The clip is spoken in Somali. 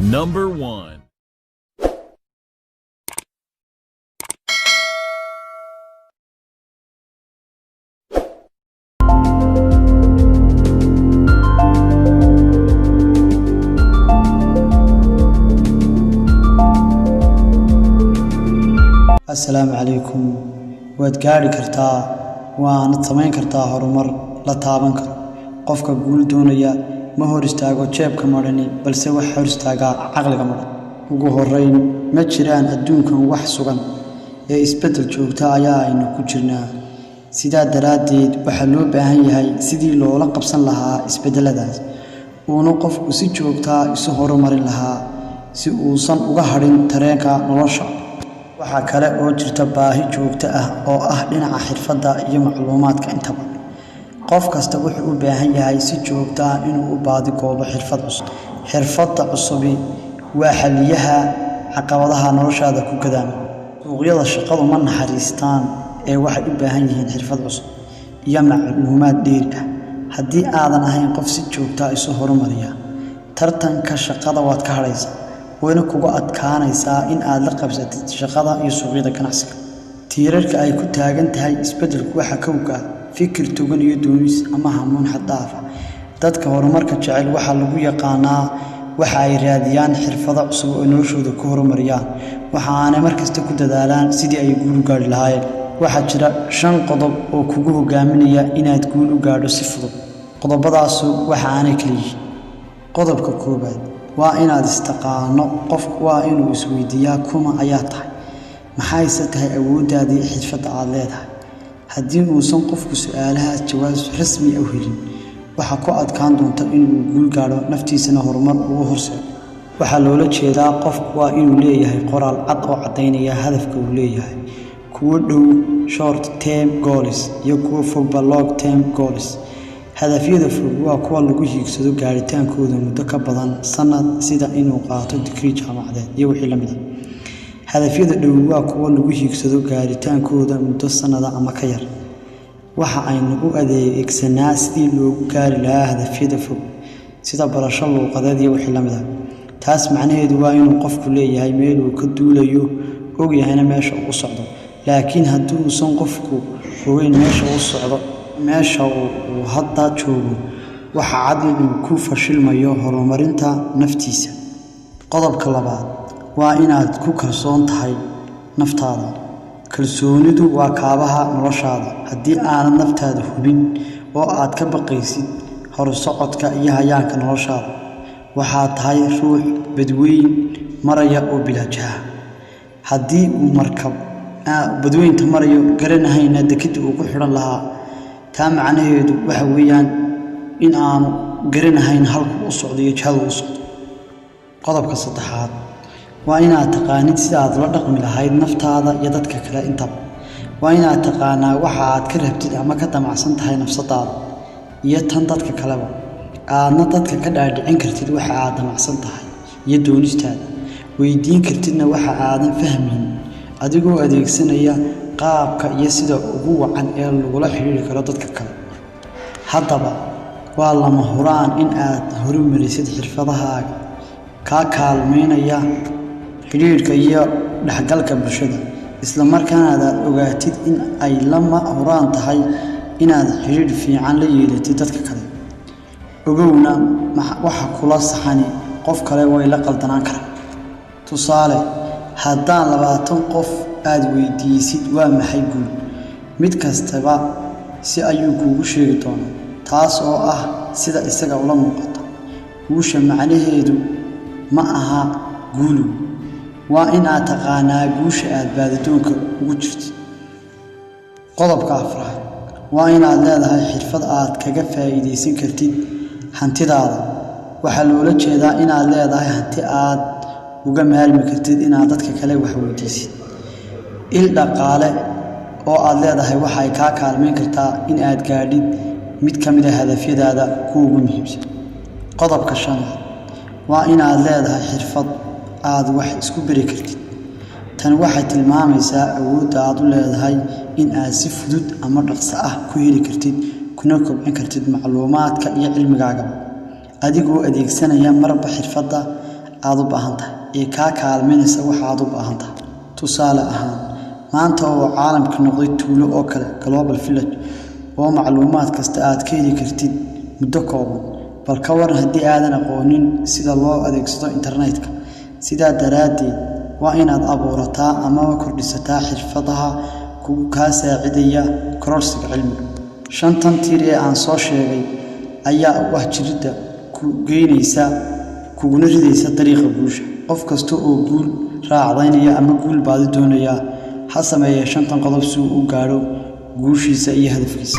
Number 1. Assalaamu calaykum. Waad gaadhi kartaa, waanad samayn kartaa horumar la taaban karo. Qofka guul doonaya ma hor istaago jeebka madhani, balse waxa hor istaagaa caqliga madhan. Ugu horrayn, ma jiraan adduunkan wax sugan ee isbeddel joogta ayaa aynu ku jirnaa. Sidaa daraaddeed, waxaa loo baahan yahay sidii loola qabsan lahaa isbeddeladaas, uuna qofku si joogta ah isu horumarin lahaa si uusan uga hadhin tareenka nolosha. Waxaa kale oo jirta baahi joogto ah oo ah dhinaca xirfadda iyo macluumaadka intaba. Qof kasta wuxuu u baahan yahay si joogto ah inuu u baadigoobo xirfad cusub. Xirfadda cusubi waa xalliyaha caqabadaha noloshaada ku gadaama. Suuqyada shaqadu ma naxariistaan ee waxay u baahan yihiin xirfad cusub iyo macluumaad dheeri ah. Haddii aadan ahayn qof si joogto ah isu horumariya, tartanka shaqada waad ka hadhaysaa, wayna kugu adkaanaysaa in aad la qabsatid shaqada iyo suuqyada ganacsiga. Tiirarka ay ku taagan tahay isbeddelku waxaa kow ka ah fikir togan iyo doonis ama hamuun xad dhaaf ah. Dadka horumarka jecel waxaa lagu yaqaanaa waxa ay raadiyaan xirfado cusub oo ay noloshooda ku horumariyaan, waxa aanay markasta ku dadaalaan sidii ay guul u gaadhi lahaayeen. Waxaa jira 5 qodob oo kugu hogaaminaya inaad guul u gaadho si fudud. Qodobadaasu waxa aanay kala yihiin: Qodobka koowaad waa inaad istaqaano. Qofku waa inuu isweydiiyaa, kuma ayaa tahay, maxayse tahay awooddaada iyo xirfadda aad leedahay? Haddii uusan qofku su'aalahaas jawaab rasmi ah u helin, waxaa ku adkaan doonta inuu guul gaadho, naftiisana horumar ugu horseedo. Waxaa loola jeedaa, qofku waa inuu leeyahay qoraal cad oo caddaynaya hadafka uu leeyahay, kuwo dhow short term goals iyo kuwo fogba long term goals. Hadafyada fog waa kuwa lagu hiigsado gaaritaankooda muddo ka badan sannad, sida inuu qaato digrii jaamacadeed iyo wixii la mid ah. Hadafyada dhow waa kuwo lagu hiigsado gaaritaankooda muddo sannada ama ka yar. Waxa aynu u adeegsanaa sidii loogu gaari lahaa hadafyada fog, sida barasho luuqadeed iyo wixii la mid ah. Taas macnaheedu waa inuu qofku leeyahay meel uu ka duulayo, ogyahayna meesha uu u socdo. Laakiin haddii uusan qofku ogeyn meesha uu socdo, meesha uu hadda joogo, waxa cad inuu ku fashilmayo horumarinta naftiisa. Qodobka labaad waa inaad ku kalsoon tahay naftaada. Kalsoonidu waa kaabaha noloshaada. Haddii aanad naftaada hubin oo aad ka baqaysid horusocodka iyo hayaanka noloshaada, waxaad tahay ruux badweyn maraya oo bilaa jaha. Haddii uu markab badweynta marayo, garanahayna dekadii uu ku xidhan lahaa, taa macnaheedu waxa weeyaan in aanu garanahayn halku u socdo iyo jihada u socdo. Qodobka saddexaad waa inaad taqaanid sida aad ula dhaqmi lahayd naftaada iyo dadka kale intaba. Waa inaad taqaanaa waxa aad ka rabtid ama ka damacsan tahay nafsadaada iyo tan dadka kaleba, aadna dadka ka dhaadhicin kartid waxa aad damacsan tahay iyo doonistaada, weydiin kartidna waxa aadan fahmayn, adigoo adeegsanaya qaabka iyo sida ugu wacan ee lagula xiriiri karo dadka kale. Haddaba, waa lama huraan in aad horumarisid xirfadahaaga kaa kaalmeynaya xidhiidhka iyo dhexgalka bulshada, isla markaana aad ogaatid in ay lama huraan tahay inaad xidhiidh fiican la yeelatid dadka kale. Ogowna, waxa kula saxani qof kale way la qaldanaan karaan. Tusaale, haddaan 20 qof aad weydiisid waa maxay guul, mid kastaba si ayuu kuugu sheegi doonaa, taas oo ah sida isaga ula muuqata. Guusha macnaheedu ma aha guulow. Waa in aad taqaanaa guusha aad baadidoonka ugu jirtid. Qodobka afraad waa inaad leedahay xirfad aad kaga faa'iidaysan kartid hantidaada. Waxaa loola jeedaa inaad leedahay hanti aad uga maarmi kartid inaad dadka kale wax weydiisid. Il dhaqaale oo aad leedahay waxa ay kaa kaalmeyn kartaa in aad gaadhid mid ka mid ah hadafyadaada kuwa ugu muhiimsan. Qodobka shanaad waa inaad leedahay xirfad aad wax isku bari kartid. Tani waxay tilmaamaysaa awoodda aad u leedahay in aad si fudud ama dhaqso ah ku heli kartid kuna kobcin kartid macluumaadka iyo cilmigaagaba, adigoo adeegsanaya marba xirfadda aad u baahan tahay ee kaa kaalmaynaysa waxa aad u baahan tahay. Tusaale ahaan, maanta oo caalamka noqday tuulo oo kale, global village, oo macluumaad kasta aad ka heli kartid muddo kooban, bal ka waran haddii aadan aqoonin sida loo adeegsado internetka? Sidaa daraaddeed waa inaad abuurataa amaba kordhisataa xirfadaha kaa saacidaya kororsiga cilmiga. Shantan tiir ee aan soo sheegay ayaa u ah jiridda ku geynaysa kuguna ridaysa dariiqa guusha. Qof kasta oo guul raacdaynaya ama guul baadi doonaya ha sameeya shantan qodob si uu u gaadho guushiisa iyo hadafkiisa.